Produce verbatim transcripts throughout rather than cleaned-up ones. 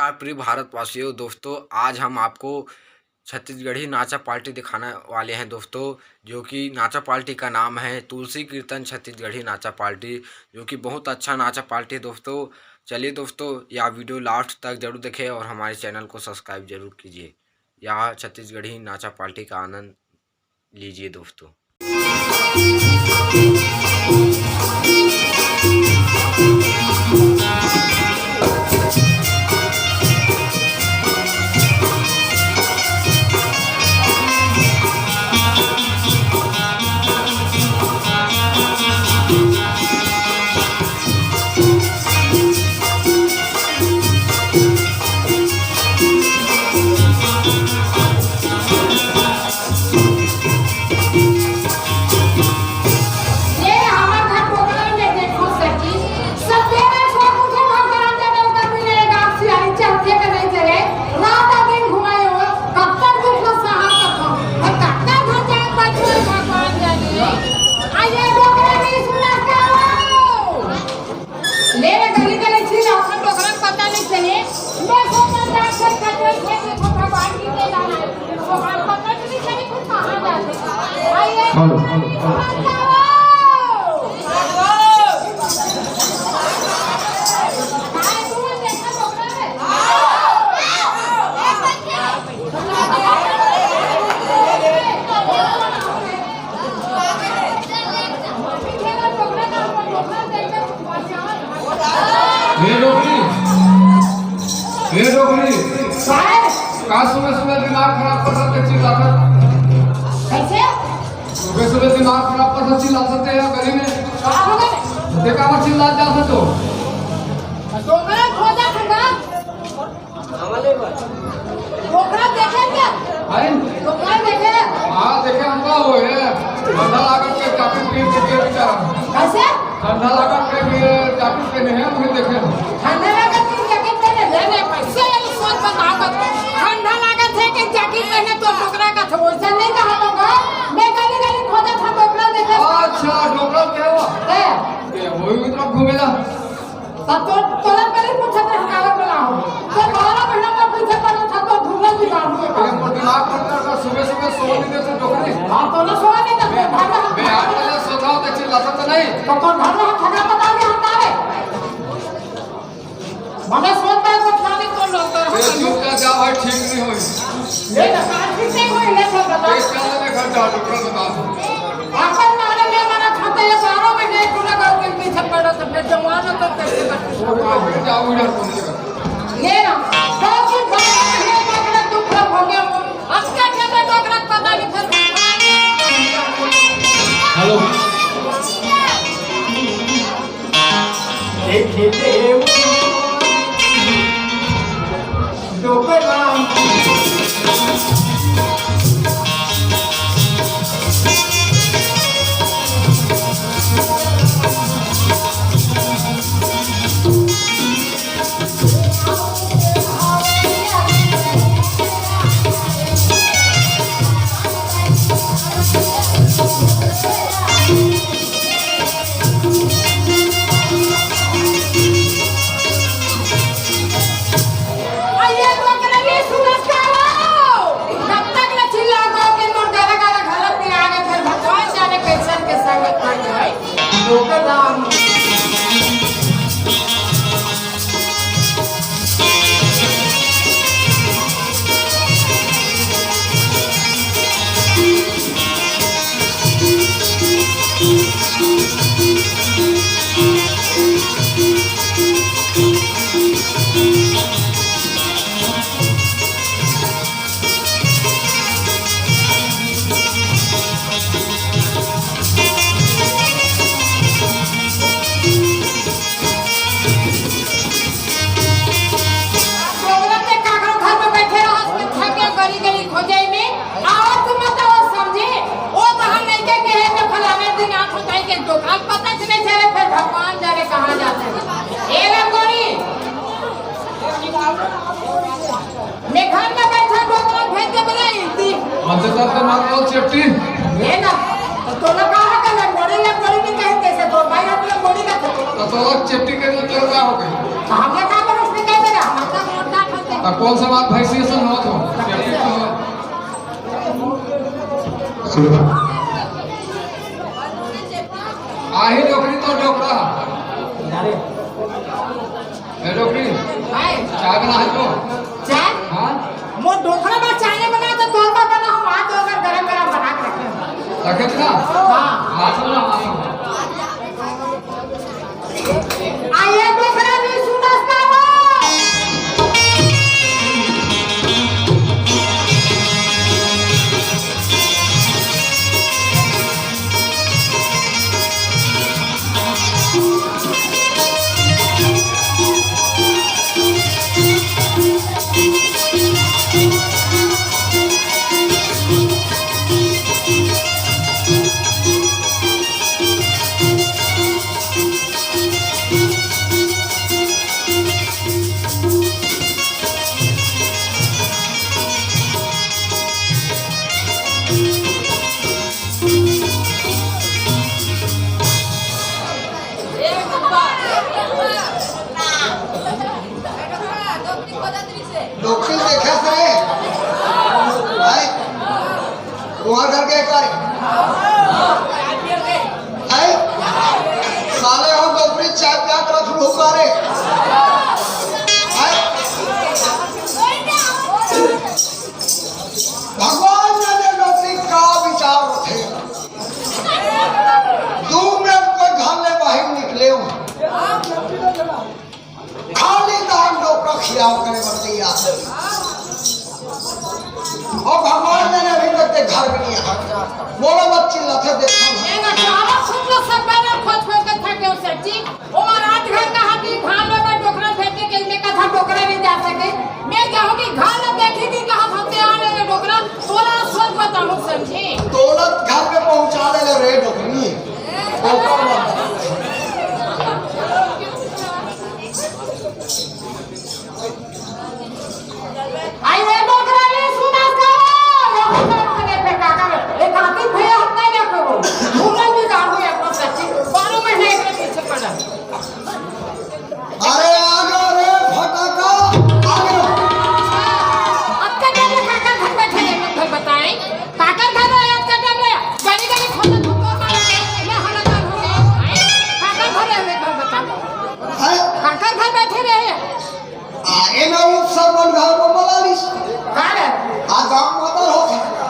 नमस्कार प्रिय भारतवासियों, दोस्तों, आज हम आपको छत्तीसगढ़ी नाचा पार्टी दिखाने वाले हैं दोस्तों, जो कि नाचा पार्टी का नाम है तुलसी कीर्तन छत्तीसगढ़ी नाचा पार्टी, जो कि बहुत अच्छा नाचा पार्टी है दोस्तों। चलिए दोस्तों, यह वीडियो लास्ट तक जरूर देखें और हमारे चैनल को सब्सक्राइब जरूर कीजिए। यह छत्तीसगढ़ी नाचा पार्टी का आनंद लीजिए दोस्तों। ये हमर घर कोकरा में देखो सखी, सबेरे से उठे भगवान जाने ओकर बिना एक आँख सियाही चढ़ते के नहीं चले, रात आ दिन घुमाए हो, कब तक दुख लो सहा सकत हो, और कब तक घर जाए बच्चों भगवान जाने। आ ये डोकरा नहीं सुना क्या हो? ले रे गली गली छी, अपन डोकरा पता नहीं चले। मैं सोचा था, अच्छा, अच्छा, अच्छा, अच्छा, भगवान जी के जाना है। भगवान पता नहीं चले, कुछ कहाँ जाते। आइए, हेलो, हेलो, हेलो। ये डोकरी, ये डोकरी। साहब। का सुबह सुबह दिमाग खराब कर सकते चिल्लाता? कैसे? सुबह सुबह दिमाग खराब कर सकते चिल्ला सकते हैं गली में? का हो गए? देखा मत चिल्ला जा सकते हो। डोकरा खोजा खंडा। डोकरा देखे क्या? हैं? डोकरा देखे? हाँ, देखे हमका वो है। ठंडा लागत के जैकेट पहन के बेचारा। कैसे? ठंडा लागत के जैकेट पहने हैं, वही देखे हम। ठंडा लागत के जैकेट पहने, ले, ले, कैसे ये सोच बताओ तो। ठंडा लागत है कि जैकेट पहने तो डोकरा का था, वैसा नहीं कहा लोग। मैं गली गली खोजा था, डोकरा देखे। अच्छा, डोकरा क्या हुआ? है। ये वही उधर घूमेला। तब तो तोरा पहले पूछत रहे, काला वाला हो। तो बारह महीना में पीछे पड़ल था, तो घूमल भी बाहर हुए। अरे, मोर दिमाग पर कर, कर, सुबह, सुबह सोने दे तो डोकरी। हाँ, तो ना सोने दे, मैं, घर में मैं आठ बजे सोता हूँ, तो चिल्लाता तो नहीं। तो तोर घर में हम झगड़ा पता नहीं होता रे। मने सोच रहे तो खाली तो लोग तो ये चुप कर जा भाई, ठीक नहीं होई। ये ना, ठीक नहीं होई, ये सब बता। ये क्या लगे घर जा, डोकरा बता। अपन मारे में मना खाते ये बारह महीने पूरा करके पीछे पड़ा तो फिर जवान तो कैसे बचे? ये ना, दो दिन बारह महीने तक ना दुख हो गया। अब क्या कहते डोकरा पता नहीं फिर। हेलो। देखे देव डोकरा। अरे, डोकरा नहीं सुनत का हो? कब तक ले चिल्लाबो कि मोर गाना गाना घलत में आ गए, फिर भगवान जाने कैसन के संगत बन गए। डोकरा। डोकरा ते काकरो घर में बैठे रहो, उसमें थक गए, गली गली खोजे में। और तुम बताओ समझे, वो तो हम नहीं के कहे कि फलाने दिन आठ होता है कि डोकरा पता से नहीं चले, फिर भगवान जाने कहाँ जाते हैं। ए लंगोरी, मैं घर में बैठा डोकरा भेज दे बोला इल्ती। हाँ, तो तब तो मार लो चेपटी। ये ना, तो तोला कहा का लंगोरी, लंगोरी नहीं कहे कैसे तो भाई हम लंगोरी का तो। तो तोला चेपटी के लिए क्या हो गई? तो हमने कहा पर उसने कह दिया, हम अपना मोटा त कौन सा बात भैंसी असन होत हो? आही डोकरी तो डोकरा। ए डोकरी, हाय। चाय बना है तो? चाय? हाँ? मोर डोकरा बर चाय नहीं बना तो तोर बर बना हूँ, आ तो अगर गरम गरम बना के रखे हूँ। रखे थे ना? हाँ। हाथ में ना, हाथ में। आइए डोकरा भी सुनस का वो। डोकरी देखा से? भाई, तुम्हार घर के करे? भाई, साले हो डोकरी चाय पिया कर तू भूखा रे। भाई, भगवान जाने डोकरी का विचार होथे। दू मिनट कोई घर ले बाहर निकले हो, खाली दान डोकरा खियाव करे बर तैयार। और भगवान ने अभी तक ते घर भी नहीं आया। बोलो बच्ची लथे देखो। ये ना चारा सुन लो सब बना खोज खोज के थके हो सच्ची। वो रात घर का हाथी धान में डोकरा फेंके के लेकर था डोकरा नहीं जा सके। मैं जाऊंगी घर में देखी थी कहाँ फंसे आ रहे डोकरा। तोला सोच बताऊं समझी। दौलत घर पे पहुंचा दे रे डोकरी। ओकर बाद। आई रे डोकरा रे सुना का। ये होटल में देखा कर। एक आदमी भैया हम नहीं रखो। भूलन भी गाड़ू है अपना सच्ची। बारह महीने के पीछे पड़ा। अरे आ गयो रे फटाका, आ गयो। अतका टाइम ले काकर घर बैठे रहे, एक बार बताएं। काकर घर रहे, अतका टाइम ले। गाड़ी गाड़ी खोलत हो, तोर मारे के, मैं हालत हो गया। आए, काकर घर रहे, एक बार बताओ। हैं? काकर घर बैठे रहे। अरे मैं वो सरवन घर में बुला ली। का रे? आ गांव में तो हो।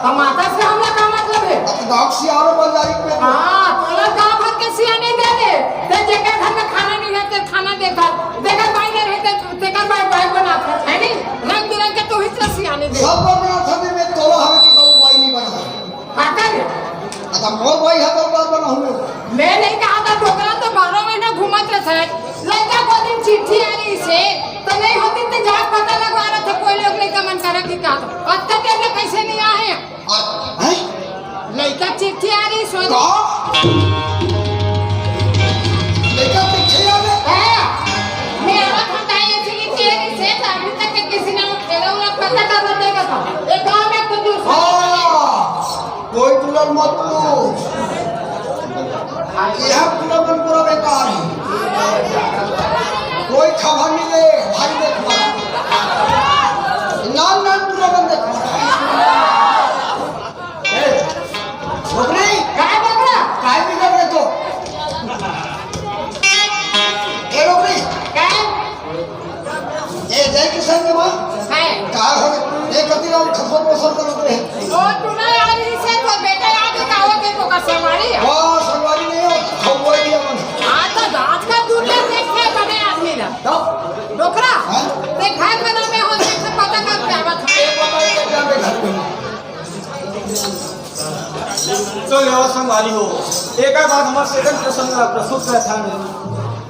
तो माता से हमला का मतलब है? अब गांव से आरो बन जाई पे। हाँ, तोला गांव भर के सियाने दे दे। ते जेकर घर में खाना नहीं है, ते खाना देखा। तेकर बाई नहीं रहे, ते तेकर बाई, बाई बनात है, है नहीं? रंग बिरंग के तू ही से सियाने दे। सब बनात है, मैं तोला हमें की कहूँ बाई नहीं बना। काकर? अच्छा, मोर बाई है तो बात बना हूँ। मैं नहीं कहा था, डोकरा तो बारह महीना घूमत रहता है। लड़का को दिन चिट्ठी आ रही से, तो नहीं होती तो जाके पता लगवा रहे थे, कोई लोग लड़का मन करे कि का। अब तक कैसे नहीं आए? और, हैं? लइका चिट्ठी आ रही, सोच। का? लइका चिट्ठी आ रही? हाँ। मैं आवत हूँ, ताई ऐसे कि तेरी से, अभी तक के किसी ने वो ठेला उला पता का बताएगा तो। ये गाँव में कुछ दूसरा। हाँ। कोई तुलन मत पूछ। यह पूरा मन पूरा बेकार है। कोई खबर नहीं ले, भाई देख। नाम नाम पूरा मन देख। ए, डोकरी, काय डोकरा? काय बिगड़ गए तो? ए, डोकरी। काय? ए, जय किशन के माँ। काय? काय हो? ए, कति राम खसम मसम करत रहे। ओ, तू ना यार, इसे तो बेटा याद है, का हो के तो का संगवारी है? वाह, संगवारी नहीं हो, खौवाई दिया मन। हाँ, तो आज का दुनिया देख के बने आदमी ना। तब? डोकरा? हाँ? ते घर बना में हो, देख से पता कर के आवत है। ए, पता ही नहीं क्या मैं घर में हूँ। तो लेवा संगवारी हो, एकर बाद हमर second प्रसंग ला प्रस्तुत करत हन।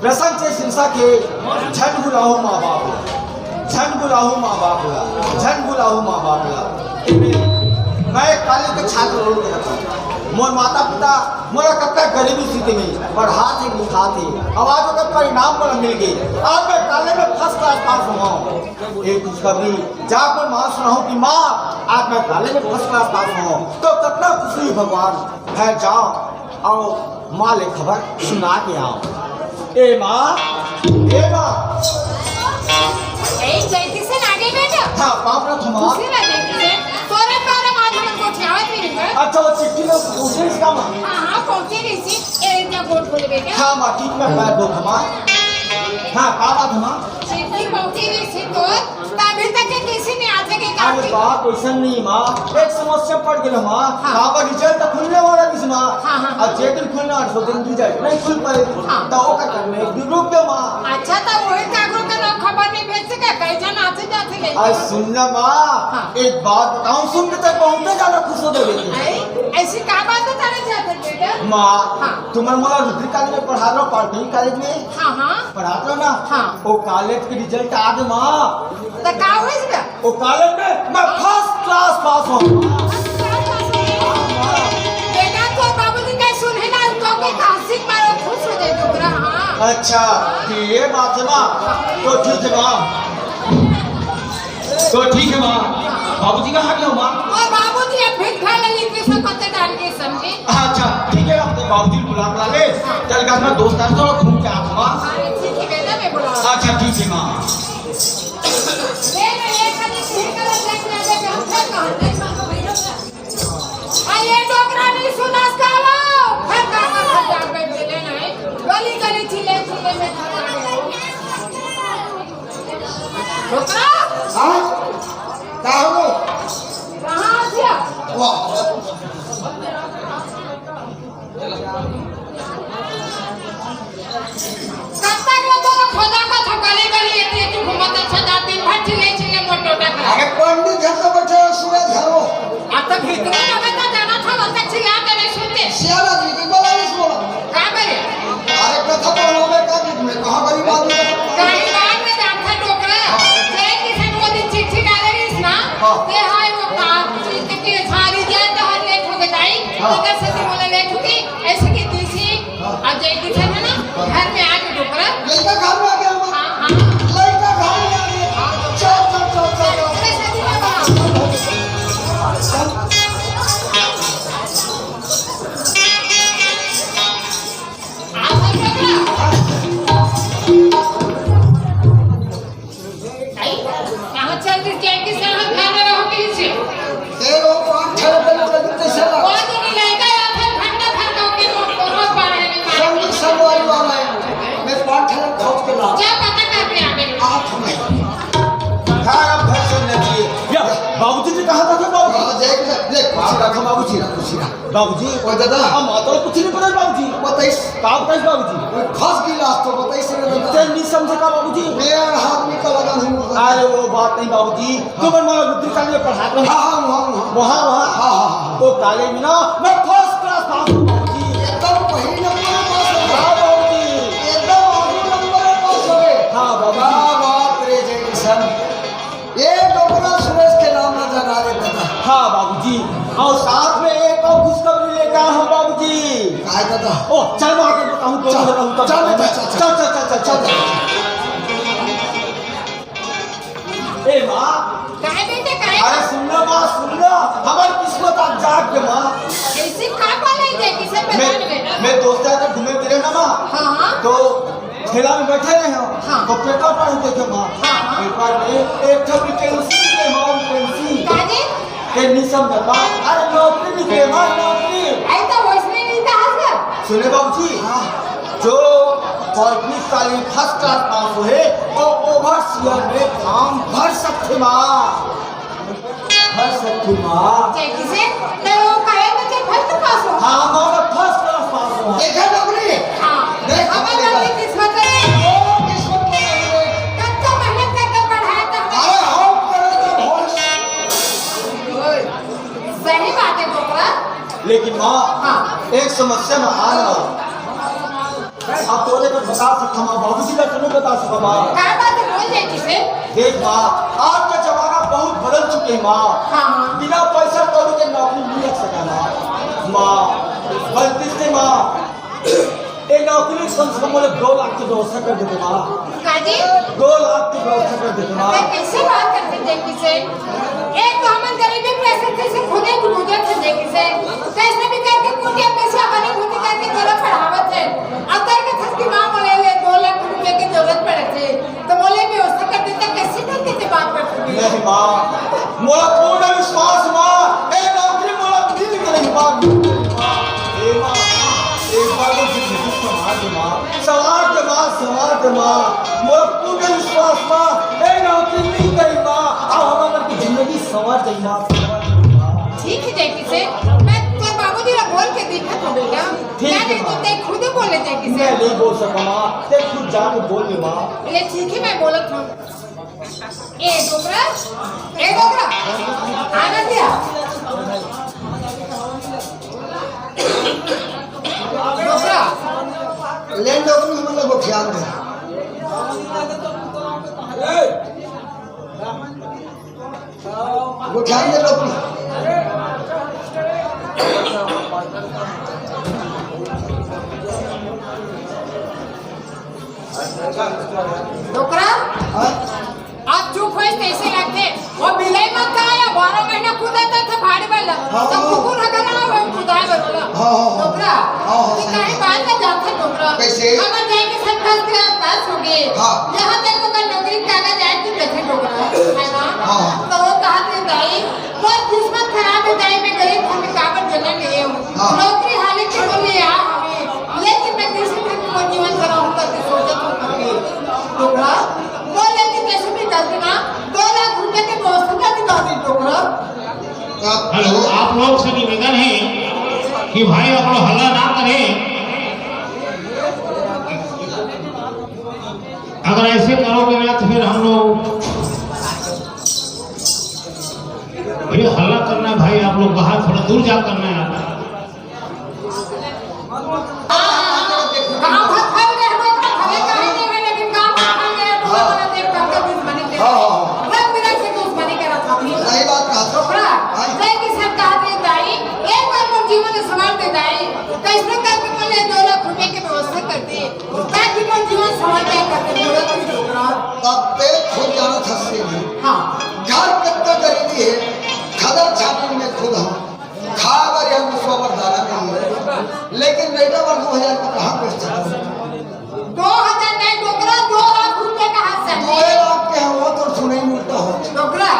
प्रसंग के शीर्षक हे झन भुलाहू माँ बाप ला, झन भुलाहू माँ बाप ला, झन भुलाहू माँ बाप ला। एमे मैं एक college के छात्र रहूँ करत हूँ। मोर माता पिता मोला कतका गरीबी स्थिति में पढ़ात हे, लिखात हे। अब आज ओकर परिणाम मोला मिल गे। आज मैं college में first class पास हुआ हूँ। एक खुशखबरी, जा अपन माँ सुनाहूँ कि माँ, आज मैं college में first class पास हुआ हूँ, तो कतना खुशी हुई भगवान। घर जाओ, आओ, माँ ले खबर सुना के आओ। ए माँ, ए माँ। ए, जल्दी से ना गई बेटा। हाँ, पाँव परत हँव माँ। खुशी रह जाए किसे। तोरे बारे में आज हमन गोठियावत रहिन गा। अच्छा, वो चिट्ठी में पहुँचे इसका माँ? हाँ, हाँ, पहुँचे रहिस। ए, इतना गोठ बोले बेटा। हाँ माँ, ठीक, मैं पैर धोत हँव माँ। हाँ, का बात हे माँ? चिट्ठी पहुँचे रहिस तो, तभी तक के किसी ने आथे के अरे काफी। बाप, वैसा नहीं माँ, एक समस्या पड़ गई माँ। हाँ। काबर result तो खुलने वाला रहिस माँ। हाँ, हाँ, हाँ। अब जे दिन खुलना है, सो दिन भी जाए, नहीं खुल पाए। हाँ। तो ओकर करने एक दिन रुक गए माँ। अच्छा, तो वही कागज का नाम खबर नहीं भेज सके, कई जन आथे जाथे ले। अरे सुन ना माँ, हाँ। एक बात बताऊँ, सुन के तो बहुत ही ज्यादा खुश हो जाओगे। अरे, ऐसी का बात बताना चाहते बेटा? माँ, हाँ। तुम्हारे मोला रुद्री कॉलेज में पढ़ा रहा हूँ, पार्टी कॉलेज में। हाँ, हाँ। पढ़ात रहा ना? हाँ। वो कॉलेज के result आ गए माँ। तो का होइस बे? वो कॉलेज में मैं first class पास हूँ। First class पास होइस? हाँ, माँ। बेटा, तो बाबूजी का सुन है ना, तो के खांसी मारो, खुश हो जाए डोकरा, हाँ। अच्छा, तो ये बात है माँ। तो ठीक है माँ। तो ठीक है माँ। बाबूजी कहाँ गए माँ? और बाबूजी अब फिर खा ले, इतने सब पत्ते डाल के समझे। अच्छा, ठीक है, अपने बाबूजी को बुला के ला ले। चल, घर में दोस्त आ, थोड़ा घूम के आ, माँ। हाँ, ठीक है बेटा, मैं बुला। अच्छा, ठीक है माँ। ले, ले, ये खाली सिर का लग जाए, हम फिर कहाँ? आ, ये डोकरा नहीं सुना, साला। फिर कहाँ, कहाँ जाके मिले नहीं? गली, गली, चिल्ले, चिल्ले में खड़ा है। डोकरा? हाँ? का हो? कहाँ आ गया? वाह। कब तक ले तोला खोजा का था, गली गली एती एती घूमत अच्छा जा, दिन भर चिल्ले चिल्ले मोर डोकरा। अरे पंडित घर तो बैठे हो, सूरज घर हो। अब तो भीतरे में तो जाना था, बस तक चिल्ला के नहीं सुनते। सियाला जी की बोला नहीं सुनो। का करे? अरे कथा पढ़ो में का गीत में, कहाँ गरीब आदमी का? गरीब आदमी जानता डोकरा। जय किशन मोदी चिट्ठी डाले रहिस ना, हाँ। ते हाय वो का, इतनी सारी जाए तो हर लेट हो गई, हाँ। तो कैसे ती बोले लेट हो गई, ऐसे की तीसी। हाँ। अब जय किशन है ना, हाँ। घर में आके डोकरा। लड़का घर में आ गया हमारा। हाँ, हाँ। लड़का घर में आ गया। हाँ। चल, चल, चल, चल, चल। अरे, सही बात है। आप सब डोकरा। आई, कहाँ चल रही, क्या किस यहाँ घर में रहो कि इसे? ए, वो पाँच छह रुपए में चल रही, कैसे ला? वो जो नहीं लेगा, या फिर घंटा भर का उनके को, को रोज बारह में मारे। संगी संगवारी वाला है। मैं पाँच छह रुपए खोज के ला। क्या पता करके आ गए? आप हमें। हाँ, अब घर से नचिए। या, बाबूजी ने कहा था, था बाबूजी? हाँ, देख ले, देख, कुछ रखो बाबूजी, कुछ रखो। बाबूजी, ओ दादा। हम माता कुछ नहीं पता बाबूजी। बताइस। का बताइस बाबूजी? वो फंस गई लास्ट तो बताइस रे दादा। तेरे नहीं समझे का बाबूजी? मेरा हाथ निकल लगा नहीं होता। अरे वो बात नहीं बाबूजी, तुम मन मोला रुद्री कॉलेज में पढ़ात रहे। हाँ, हाँ, हाँ, हाँ। वहाँ, वहाँ। हाँ, हाँ, हाँ। वो कॉलेज में ना मैं फर्स्ट क्लास पास हूँ बाबूजी। एकदम पहले नंबर में पास हो गया। हाँ बाबूजी। एकदम आगे नंबर में पास हो गए। हाँ बाबूजी। क्या बात रे जय किशन। ये डोकरा सुरेश के नाम ना जगा दे दादा। हाँ बाबूजी, और साथ में एक और खुशखबरी लेकर आया हूँ बाबूजी। काय दादा? ओ, चल वहाँ के बताऊँ, दोनों चल, जगह हूँ, चल, चल, चल, चल, चल, चल। ए माँ, काय बेटे, काय? अरे सुन ना माँ, सुन ना, हमारी किस्मत आज जाग गई माँ। ऐसे का बोले जे किसे मैं, पहचान में? मैं दोस्त आया था घूमे फिरे ना माँ, हाँ, हाँ। तो ठेला में बैठे रहे हो, हाँ। तो पेपर पढ़ के थे माँ। हाँ, हाँ। पेपर में एक ठो वैकेंसी निकले माँ, वैकेंसी। का जी? ए, नहीं समझ माँ, अरे नौकरी निकले माँ, नौकरी। अरे तो वैसने नहीं था हंस। सुने बाबूजी, हाँ। जो polytechnic college first class pass हुए, वो ओवरसियर में फॉर्म भर सकते माँ। भर सकती माँ। जय किसे? तो वो कहे बच्चे फर्स्ट पास हो? हाँ, माँ, मैं फर्स्ट क्लास पास हूँ। देखा नौकरी? हाँ। देख, हमारे नौकरी। किस्मत है। वो किस्मत में नहीं है। कब तो मेहनत करके पढ़ाया था हमें। अरे, हम करे तो भोज। सही बात है, डोकरा। लेकिन माँ, हाँ। एक समस्या में आ रहा हूँ। अब तोरे को बता सकता माँ, बाबूजी का तूने बता सका माँ। का बात है, बोल दे किसे? देख माँ, आज का जमाना बहुत बदल चुके हैं माँ। हाँ, हाँ। बिना पैसा कौड़ी के नौकरी नहीं लग सका माँ। माँ, गलती से माँ, एक नौकरी कम से कम बोले दो लाख की व्यवस्था कर देते माँ। का जी? दो लाख की व्यवस्था कर देते माँ। अरे, कैसे बात करते थे किसे? एक तो हमन गरीबी पैसे थे, से खुदे गुजर थे देखी से। कैसे भी करके कुटिया पैसा बने, खुद करके तोला पढ़ावत है। अब करके थस की माँ बोले, ले, दो लाख रुपए की जरूरत पड़े थे। तो बोले, व्यवस्था कर देते, कैसे करके ते बात कर सकते हैं? नहीं मोला पूर्ण विश्वास मा, ए नौकरी मोला मिल गई बा, मिल गई बा। ए माँ, एक बार वो जिंदगी संवार दे माँ, संवार दे माँ, संवार दे माँ। मोला पूर्ण विश्वास मा, ए नौकरी मिल गई बा। अब हमर की जिंदगी संवार दे माँ, संवार दे माँ। ठीक है जय किशन, मैं तोर बाबूजी ला बोल के देखत हूँ बेटा। ठीक क्या है नहीं तो माँ। ते खुद बोले जय किशन। मैं नहीं बोल सका माँ, ते खुद जाके बोल दे माँ। ले ठीक है, मैं बोलत हूँ। ए डोकरा, ए डोकरा, आनंदिया। डोकरा। ले डोकरा, हमन ला गोठियान दे। गोठियान दे डोकरा। डोकरा, हाँ? अब चुप होइस तइसे लगथे। वो बिलाई मन का आया, बारह महीना कूदत रथे भाड़ी वाला। हाँ, तो हाँ। कुकुर ह घला आवे, कूदाए बर ओला। हाँ, हाँ, हाँ। डोकरा, हाँ, हाँ, तू सही कहीं बात। बात में जाथे डोकरा। कैसे? अगर जाए के संग फंस गया, बस हो गए। हाँ। यहाँ तक तो कर नौकरी कागज आए, तू देखे डोकरा, है ना? हाँ, हाँ। तो वो कहा थे, "दाई, मोर किस्मत खराब है, दाई, मैं गरीब हूँ, मैं काबर जन्म लिए हूँ। हाँ। नौकरी हाले के बोले आ हमें, लेकिन मैं किसी दिन मोर जीवन खराब होता तो सोचत हूँ करके।" डोकरा, बोले कि कैसे भी करके ना दो लाख रुपए के व्यवस्था कर दी, कर दी डोकरा। हेलो, आप लोग से निवेदन है कि भाई आप लोग हल्ला ना करें। अगर ऐसे करोगे ना तो फिर हम लोग, भैया हल्ला करना है भाई, आप लोग बाहर थोड़ा दूर जा करना है आप। गाँव भर फैल गए हम लोग, भले कहीं नहीं है, लेकिन गाँव भर फैल गए हम लोग, हाँ। अपना देख करके दुश्मनी के, हाँ, हाँ, हाँ। रंग बिरंग से दुश्मनी के रखा भी। सही बात कहा। डोकरा, हाँ। जय किशन कहा दे दाई, एक बार मोर जीवन में सवाल दे दाई, कैसे करके बोले दो लाख रुपए की व्यवस्था कर दे, ताकि मोर जीवन सवाल क्या करके बोला तू डोकरा। तब ते खुद जाना था से नहीं। हाँ। घर कितना गरीबी है, खदर छापन में खुद हम। खाए बर या मुसवा बर दाना नहीं है, लेकिन बेटा बर दो हजार का कहाँ कर सकते? दो हजार नहीं डोकरा, दो लाख रुपए का हाथ से। दो लाख के हम वो तो सुने ही उल्टा हो। डोकरा,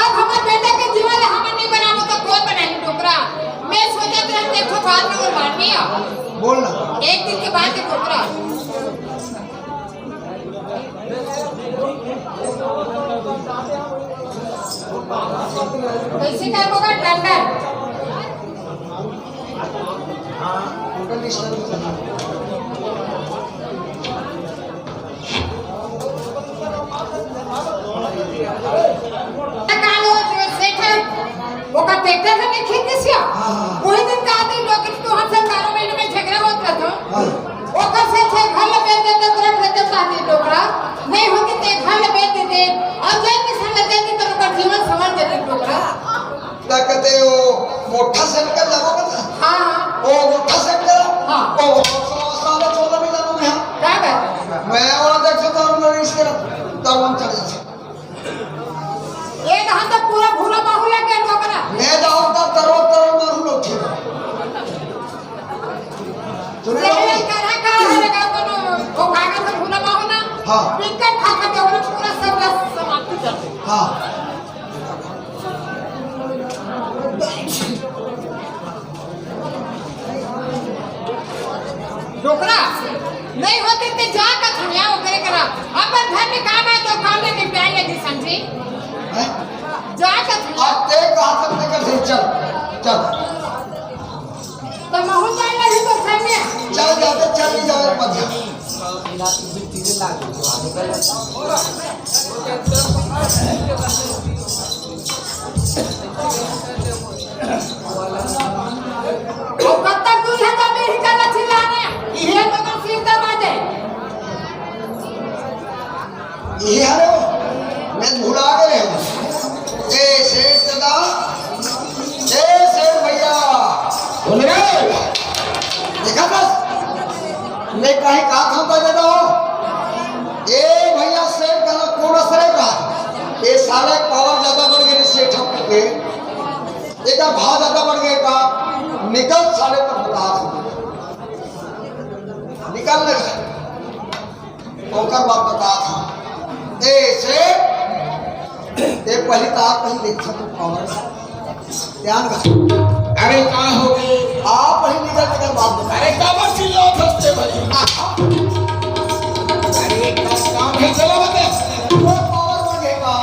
अब हमारे बेटा के जीवन ला हमन नहीं बनाबो तो कोई बनाही डोकरा। मैं सोचत रहते एक ठो बात में वो माननी है। बोल ना। एक दिन के बात है डोकरा। कैसे करबो का डंडा? कालो जो सेठ है, ओकर ट्रैक्टर से नहीं खींच दिसिया। हाँ, हाँ। वही दिन का आदमी लोग कि तू हमसे बारह महीने में झगड़ा होत रहत हो। हाँ। ओकर से छह घर ले बेच देते, तुरंत लेते चाहते डोकरा। नहीं होती ते घर ले बेच देते, और जय किशन ले देते तो ओकर जीवन संभल जाते डोकरा। का कहते हो, मोटा सेंटर लगो का था? हाँ, हाँ। ओ मोटा सेंटर? हाँ। ओ, साला चोला नहीं जानो मैं, हाँ। क्या बात? मैं वहाँ देख सकता हूँ, मैं इसके तरफ, तब हम चले जाते। एक हाथ तो पूरा भूला माहौल है, क्या डोकरा? मैं जाऊँ तब तरो, तरो मारू लोग थे। सुने लो। तेरे तरह का लगा कोनो, वो कागज से भूला माहौल ना? हाँ। पिकअप खा खा के वो पूरा सब रस समाप्त कर दे। हाँ। डोकरा, नहीं होते ते जा का थनिया ओकरे करा। अपन घर में काम है तो काम में निपटाए लगी समझी। हैं? जा का थनिया। अब ते कहा तक निकल से चल, चल। तो महू जाए लगी तो घर में। चल जाते, चल नहीं जावे, मत जा। और कब तक तू यहाँ का मेरी का लच्छी लाने? ये तो बस सीधा बात है। ये हरे हो, मैं भुला गए हूँ। ए सेठ दादा, ए सेठ भैया। बोल रे। देखा बस, मैं कहीं कहा था बजा हो। ए भैया सेठ दादा कौन असरे का? ये साले पावर ज्यादा बढ़ गए सेठ के। एकर भाव ज्यादा बढ़ गए का? निकल साले तब बता। निकल ले। ओकर बात बता था। ए सेठ, ए पहली तो आप कहीं देखा तो पावर ध्यान रख। अरे का हो गए? आप वही निकल के बात बता। अरे काबर चिल्लात हस ते भाई? अरे का काम है, चलो बता। वो पावर बढ़ेगा।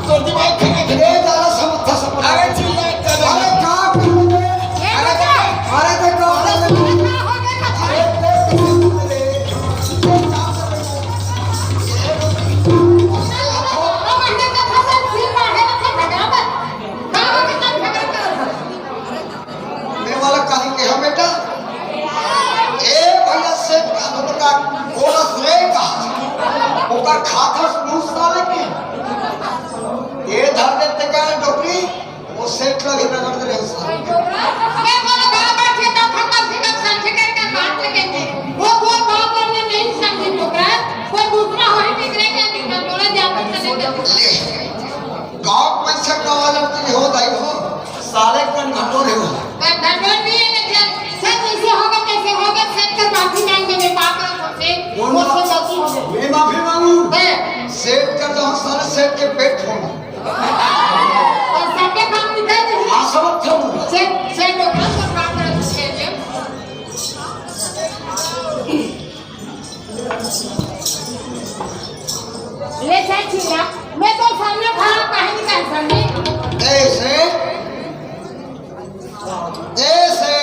तो दिमाग खराब है। ये ज्यादा समझता समझ। अरे चिल्ला कर। अरे का कर दे? अरे तो अरे तो का कर दे? अरे मैं वाला कहीं के हम बेटा, ए भैया, सेठ का बता, बोनस रे का, ओकर खाता से घूस साले के। ये धर देते का डोकरी, वो सेठ का भी रगड़ दे रहे साले। मैं बोला, बाबा, ठेका, फटक, फिटक, सब ठेके का बात लेके थे। वो बोल, बाप, हमने नहीं समझी डोकरा, कोई दूसरा हो ही बिगड़े के दिन, हम बोला, जा, पत्थर लेके। गाँव पैसा का वाला तुम हो दाई हो, साले कन घटोरे हो। कन घटोर नहीं है, लेकिन सर, जैसे होगा, कैसे होगा, सर, कर माफी मांग दे, मैं पाप है, सबसे, कौन वो माफ-, सब गलती हो गई। मैं माफी मांगू? मैं। सेठ कर दो, साले सेठ के पेट फोड़ो। और सबके काम निकल जाए। हाँ, समझ था। सेठ, सेठ लोग ना सब काम करते हैं। ले चाहे चिल्ला, मैं तो सामने खड़ा काहे नहीं कर सकती? ऐसे, ऐसे।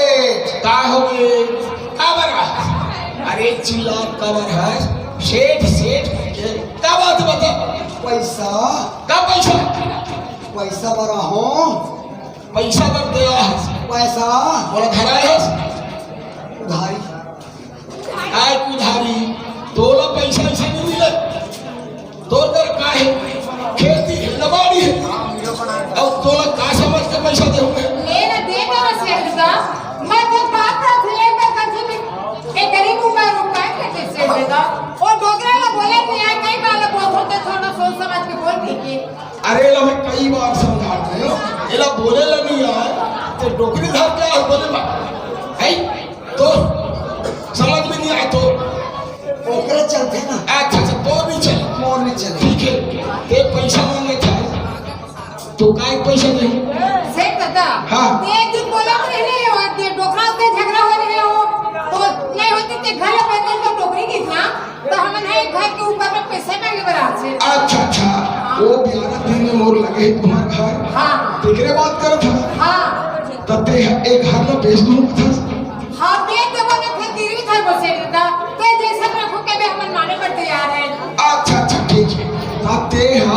का हो गए? काबर है? अरे चिल्ला काबर है? सेठ, सेठ के का बात बता? पैसा। का पैसा? पैसा बड़ा हो। पैसा बर दे आए हस। पैसा। बोला धरा हस। उधारी। काय उधारी? तोला पैसा ऐसे नहीं मिले। तोर कर का है? खेती है, लबाड़ी है। अब तोला का समझ के पैसा दे हुए? ले ना, दे ना सेठ दा। मैं तो बात करत हूँ, एक बार कभी भी एक गरीब उपाय रुपए के सेठ दा। वो डोकरा ला बोले नहीं है, कई बार बोल होते, थोड़ा सोच समझ के बोल दीजिए। अरे ला मैं कई बार समझा रहे हो, एला बोले ला नहीं आए, ते डोकरी धर के आ बोले बा। है? तो समझ में नहीं आए तो? ओकरे चलते ना। अच्छा, अच्छा, तो नहीं चले। मोर नहीं चले। ठीक है, ते पैसा मांगे था, तो काय पैसा दे? सेठ दादा, हाँ। ते एक दिन बोला तो नहीं हो, आज ये डोकरा से झगड़ा हो रहे हो, तो नहीं होते ते घर में बैठे तो डोकरी की था, तो हमन है घर के ऊपर में पैसे मांगे बर आथे। अच्छा, अच्छा, हाँ। वो ग्यारह दिन में मोर लगे है तुम्हार घर। हाँ। तेकरे बात करत हन। हाँ। त ते ह-, एक घर में बेच दूँ कथस। हाँ, बेच देबो ना, फिर गिरवी धर बसे दादा। ते जैसे रखो के भी हमन माने पर तैयार है। अच्छा, अच्छा, ठीक है। त ते ह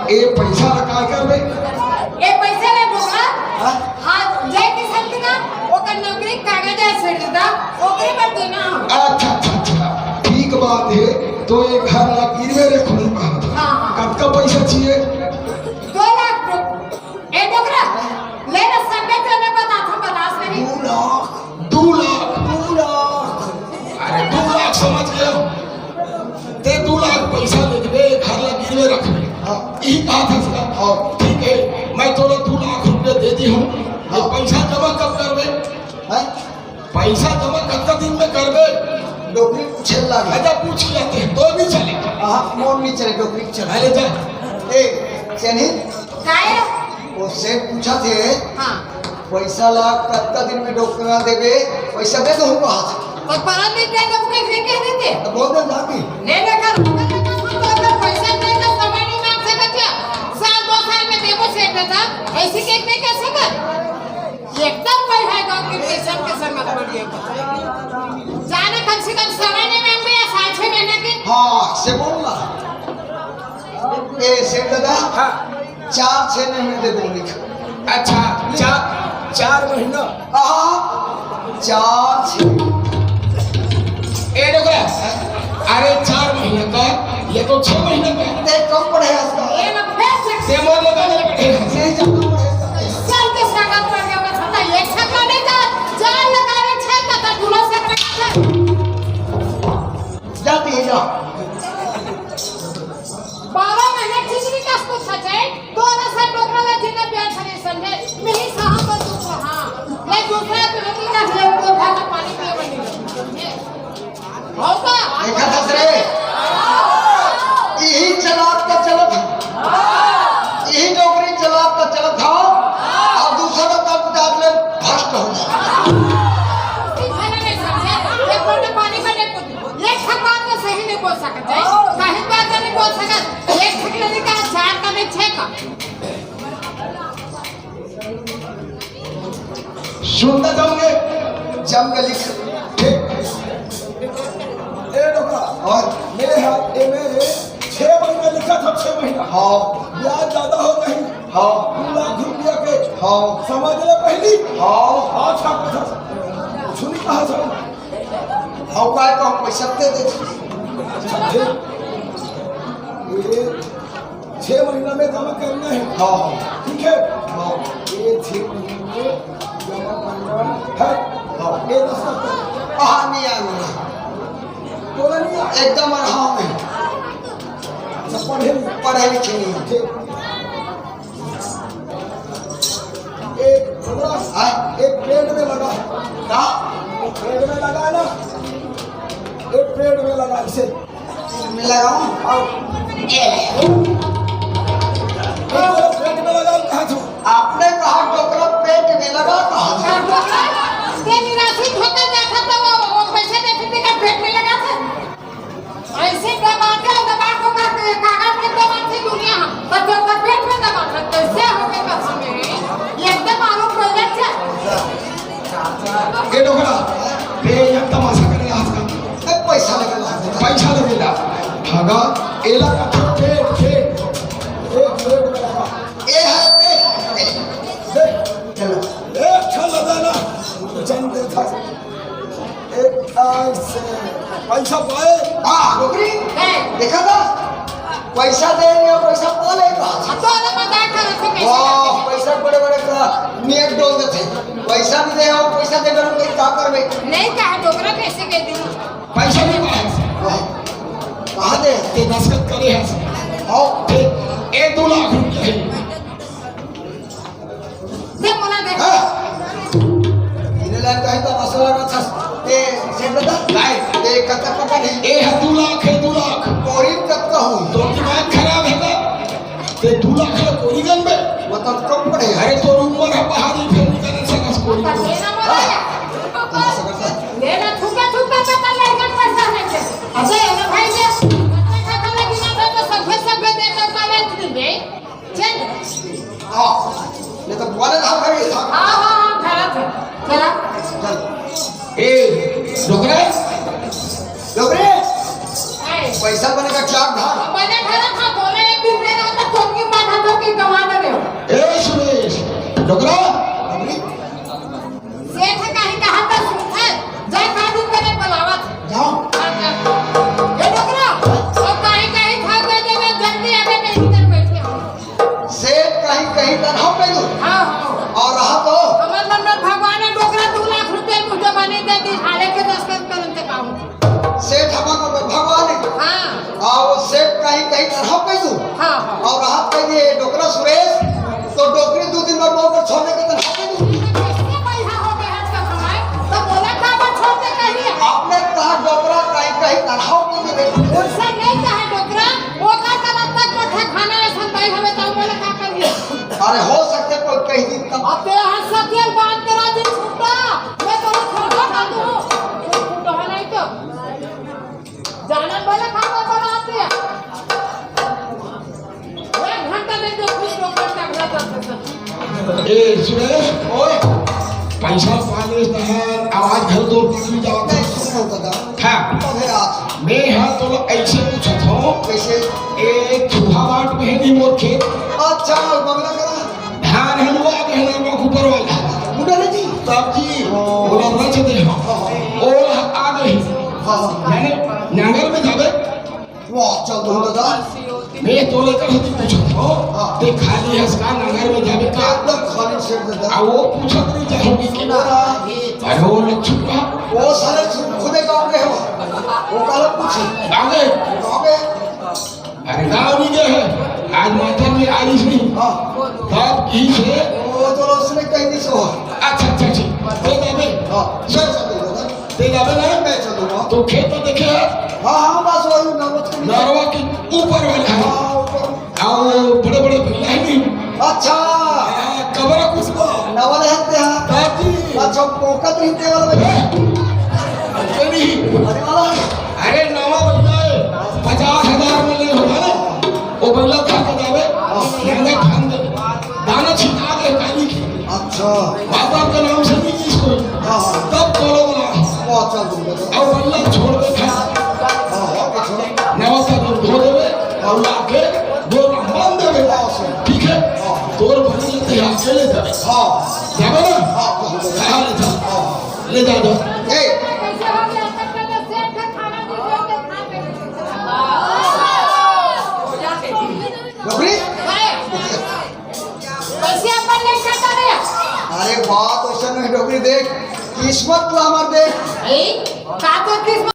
ए पैसा ला का करबे? ए पैसा ला डोकरा? हाँ? हाँ, जय किशन के ना, ओकर नौकरी कागज है सेठ दादा, ओकरे बर देना हम। अच्छा, अच्छा, अच्छा, ठीक बात है। तो ये घर ला गिरवे रखूँ कहा था। हाँ, हाँ। कतका पैसा चाहिए? दो लाख रुपये। ए डोकरा, ले ना, संगत में बताथों, बतास नहीं। दू लाख। दू लाख? दू लाख। अरे, दू लाख समझ गया। ते दू लाख पैसा दे देबे, घर ला गिरवे रखबे। हाँ। यही कहा था उसका। हाँ। ठीक है, मैं तोला दू लाख रुपया दे दी हूँ। ये हाँ। पैसा जमा कब करबे? हैं? पैसा जमा कतका दिन में करबे? डोकरी पूछे लागे। अच्छा, पूछ के आते हैं, तो भी चले। हाँ, मोर नहीं चले, डोकरी चले। अरे जा। ए, चली। काय? वो सेठ पूछा थे, हाँ। पैसा ला कतका दिन में डोकरा देबे, पैसा दे दूँ कहा था। तो परत दिन दे दूँ के फिर कह देते? तो बोल दे ना कि। ले बेटा, रुपया का तो अगर पैसा दे तो समय नहीं मांग सकते। साल दो साल में देबो सेठ बेटा, ऐसी केक नहीं कह सकत। एकदम कोई है गाँव के पेशेंट के संग मत पड़िए। जाने कम से कम समय नहीं मांगबे या साल छह महीने के। हाँ, से बोल ना। ए, सेठ दादा, हाँ। चार छह महीने दे दो लिख। अच्छा, चार, चार महीना। हाँ, चार छह। ए, रुक रे। अरे, चार महीना का, ये तो छह महीना का है। ते कम पड़े है इसका। ये ना फेंक दे। ते मोर लगा ले बैठे हैं। नहीं, ज्यादा पड़े इसका। चल के स्वागत कर दे, मैं पता ये छक्का नहीं था, जान लगा ले छक्का था, दूल्हा से अपने जाती है, जा। बारह महीने खिचड़ी का कुछ सचे, तो ना सर डोकरा ला जितना प्यार से नहीं समझे, नहीं सहा तो तू सहा। मैं दूसरा पे नहीं ना है, तो घर का पानी पिए बनी। होगा? देखा था सर, यही चला आपका चलत है। यही जो सुनता जाऊंगे, जम के लिख। ठीक। ए डोकरा, और? मैं हा, ए मैं छह महीना लिखा था, छह महीना। हाँ। ब्याज ज्यादा हो गई। हाँ। दो लाख रुपया के। हाँ। समझ ले पहली। हाँ। हाँ, छाप था। सुनी कहाँ से? हाँ, काय का पैसा दे दे। अच्छा, ठीक। ये छह महीना में जमा करना है। हाँ, हाँ। ठीक है? हाँ। ये छह महीने में जमा करना है। हाँ। ये दस लाख। हाँ, नहीं आना। तो नहीं आ-, एकदम अरहा में। अच्छा, पढ़े नहीं। पढ़े लिखे नहीं। ठीक। एक, हाँ। एक पेट में लगा। का? एक पेट में लगा ना। एक पेट में लगा इसे। लगाऊं? हाँ। ये ले। तो पेट में लगा कहा तू? आपने कहा डोकरा पेट में लगा कहा? डोकरा, ये निराशित होता जाता था, वो, वो पैसे देते थे, का पेट में लगा था? ऐसे दबाते, दबा को का-, कागज में दबाते दुनिया, पर जो ओकर पेट में दबा था, कैसे हो गए कसम मेरी? ये एकदम आरोप हो जाता है। ए डोकरा, बे, ये तमाशा करे आज का। ए, पैसा लगेला। पैसा लगेला। ठगा, एला कथे पेट, पेट। ए, पेट में लगा। ए, है, ए, ए। चलो। ए, अच्छा लगा ना। जन देखा। ए, ऐसे। पैसा पाए। हाँ, डोकरी। ए। देखा था? पैसा दे रहे हो, पैसा पा ले का? अब तो अलग मजाक कर रहे थे, पैसे वाह, का। पैसा बड़े बड़े का नेट डोल देते। पैसा नहीं दे हो, पैसा दे रहे हो, तो क्या करबे? नहीं कहा, डोकरा कैसे दे दूँ? पैसा नहीं पाए। वाह, कहाँ दे? ते दस्तखत करे है। आओ। ते, ए, दो लाख रुपया है। दे, मोला दे। हाँ। इने लायक कहीं तो मसाला ना था। ए, सेठ दादा, काय? ए, कत्ता पता नहीं। ए, है दो लाख, है दो लाख। कोरी कत्ता हूँ। तो दिमाग खराब है का? ते दो लाख ला कोरी गन बे? मतलब कम पड़े। अरे, तो उम्र है, बाहर ही फिर निकल सकस कोरी। पर ये ना बोला। हाँ। ये ना थूका, थूका, तो कल लड़का पैसा नहीं दे। अच्छा, ये ना भाई, ये पैसा खाने की ना तो सफेद, सफेद दे तो काले दिन दे। चल। हाँ, नहीं तो बोले था, फिर ये था। हाँ, हाँ, हाँ, खड़ा था, खड़ा। चल। ए, डोकरा? डोकरे? ए। पैसा बने का क्या था? बने खड़ा था, बोले एक दिन में ना तो टोकी मार था, टोकी गवा दे रहे हो। ए, सुरेश, डोकरा? डोकरी? सेठ काहे कहा था सुनत है? जा कानून करे बुलावत। जाओ। हाँ, जा। ए डोकरा, और काहे काहे खा गए जे मैं जल्दी आवे, मैं इधर बैठे हूँ। सेठ कहीं कहीं तरह पे दू। हाँ, हाँ। और रहा तो? हमर मन में भगवान ने डोकरा दो लाख रुपए मुझे बने दे दी, हाले के दस कर तुरंत काम। सेठ हमर मन में भगवान है। हाँ। और सेठ कहीं कहीं तरह पे दू। हाँ, हाँ। और रहा पे ये डोकरा सुरेश, तो डोकरी दो दिन बाद मौका छोड़ने के तरह पे दू। कैसे पैसा हो गया आज का समय? तो बोला था वो छोड़ दे कहीं। आपने कहा डोकरा कहीं कहीं तरह पे दू। उससे नहीं कहा डोकरा, वो का तरह तक को था खाना ऐसा नहीं हमें तो बोला का करिए। अरे हो सकते कोई कहीं दिन तक। अब तो यहाँ सत्यन बांध करा दी छुट्टा, मैं तो छोड़ कर दूँ। छुट्टा है नहीं तो। जानन वाला खाना बनाते हैं। एक घंटा नहीं तो खुद लोग करते हैं, अपना करते हैं। ए, सुरेश, ओए। पैसा पाले तहार आवाज घर दूर पकड़ी जावत है। नहीं, सुनो दादा। हाँ। अबे आज। मैं हाँ तो ऐसे पूछत हूँ। कैसे? ए, छुहा बाट में है नहीं मोर खेत। अच्छा, बंगला करा। धान हलुआ के हलवा ऊपर वाला। बुढ़ा जी। तब जी, ओ। ओला रच दे हम। हाँ। ओला आ गई। हाँ। यानी नांगर में जाबे। वाह, चल दो दादा। मैं तो लेकर ही पूछत हूँ। हाँ। ते खाली हस का नांगर में जाबे का? एकदम खाली से दादा। आ वो पूछत नहीं जाओगी कि ना। अरे वो लक्ष्मी का। वो साले खुदे गाँव में हो। वो काला पूछे। गाँव में? गाँव में। अरे गाँव नहीं गए हैं, आज माता में आई नहीं। हाँ। तब की से? वो तो उसने कहीं नहीं सो। अच्छा, अच्छा, अच्छा। दे दे बे। हाँ, सर, सर, दे दे। दे दे बे ना। मैं चलूँगा। तो खेत तो देखे है? हाँ, हाँ, बस वही नौबत के लिए। नरवा के ऊपर वाला है। हाँ, ऊपर। हाँ, वो बड़े-बड़े भैया है नहीं? अच्छा। हाँ, कबरा कुछ को। नवल है ते हाँ। दादी। अच्छा, पोकत नहीं ते वाला भैया। ये नहीं। अरे वाला। अरे नवा बंदा है, पचास हजार में ले हो ना, वो बंदा खा के जावे। हाँ। दाना छिटा दे, काली की। अच्छा। बाबा के नाम से नहीं किस कोई। हाँ, हाँ। तब तोड़ो वाला। वो चल दूंगा तो। अब बल्ला छोड़ दे, खा। हाँ, हाँ, वो छोड़। नवा का दूध धो देवे, और लाके दो रहमान देवे। हाँ, सर। ठीक है? हाँ। तोर बनी लेते हैं, अकेले जावे। हाँ। जावे ना? हाँ, हाँ, हाँ। हाँ, ले जा। हाँ। ले जा दो। ए। कैसे हो गया? तब तक सेठ है, खाना नहीं दे, तो खा के। डोकरी? कैसे अपन नहीं खाता रे? अरे बात वैसा नहीं डोकरी, देख किस्मत तो हमार देख। ए, का तो किस्मत?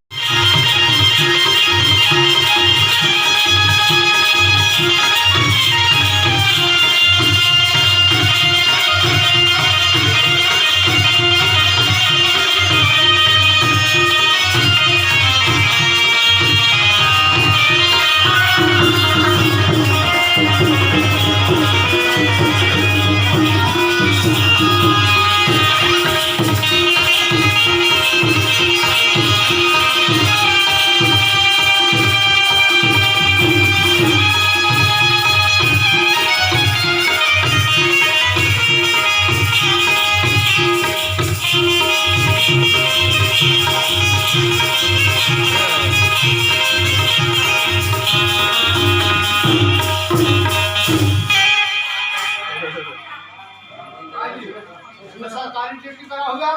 सरकारी ड्यूटी करा हुआ।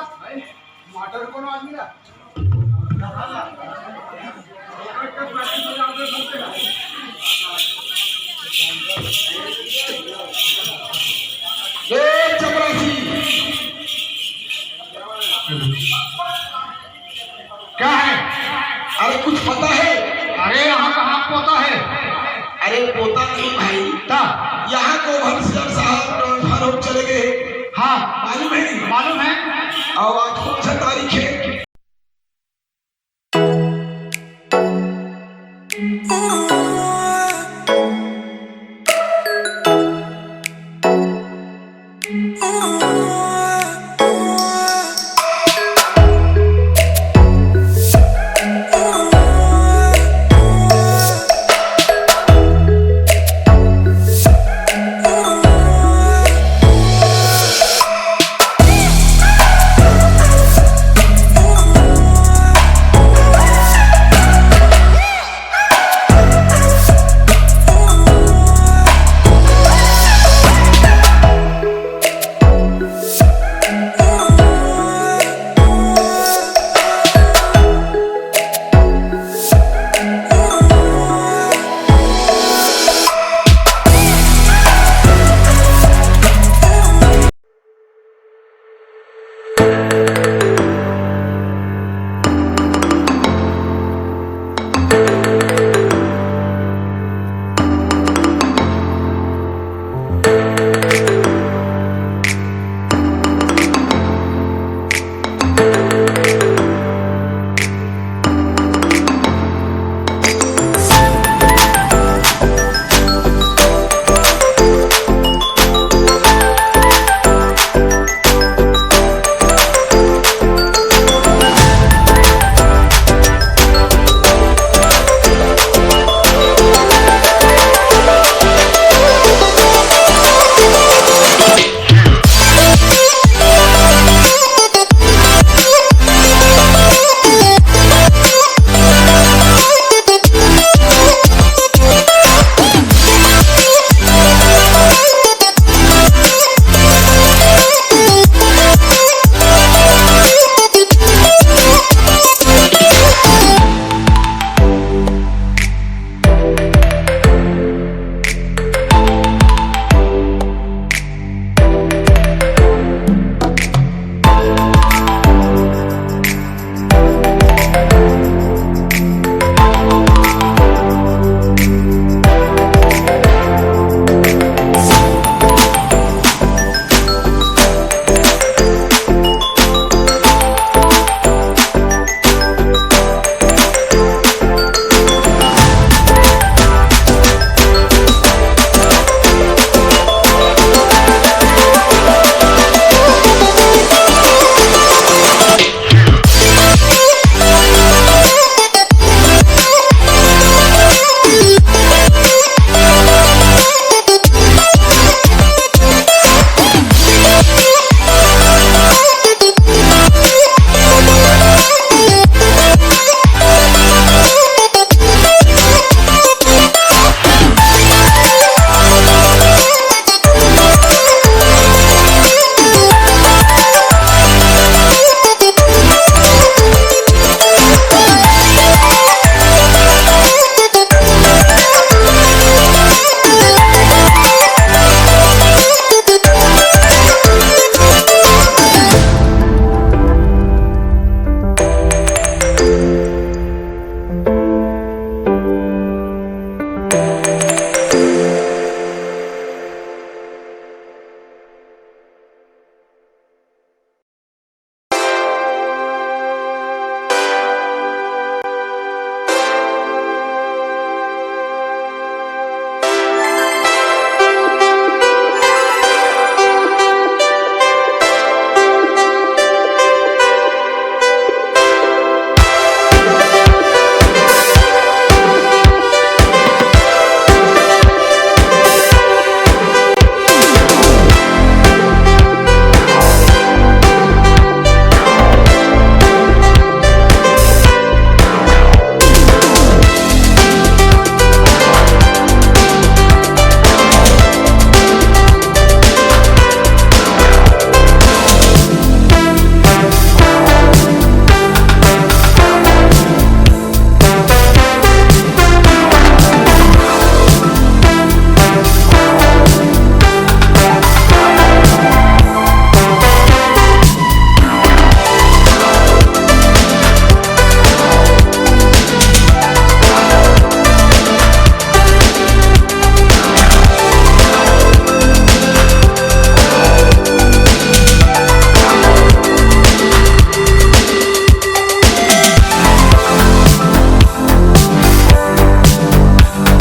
मर्डर कोनो आदमी ना। ए चपरासी, क्या है? अरे कुछ पता है? अरे यहाँ कहाँ पोता है? अरे पोता नहीं भाई, ता? यहाँ को घनश्याम साहब ट्रांसफर हो चले गए। हाँ। मालूम है? मालूम है। और आज कौन सा तारीख है?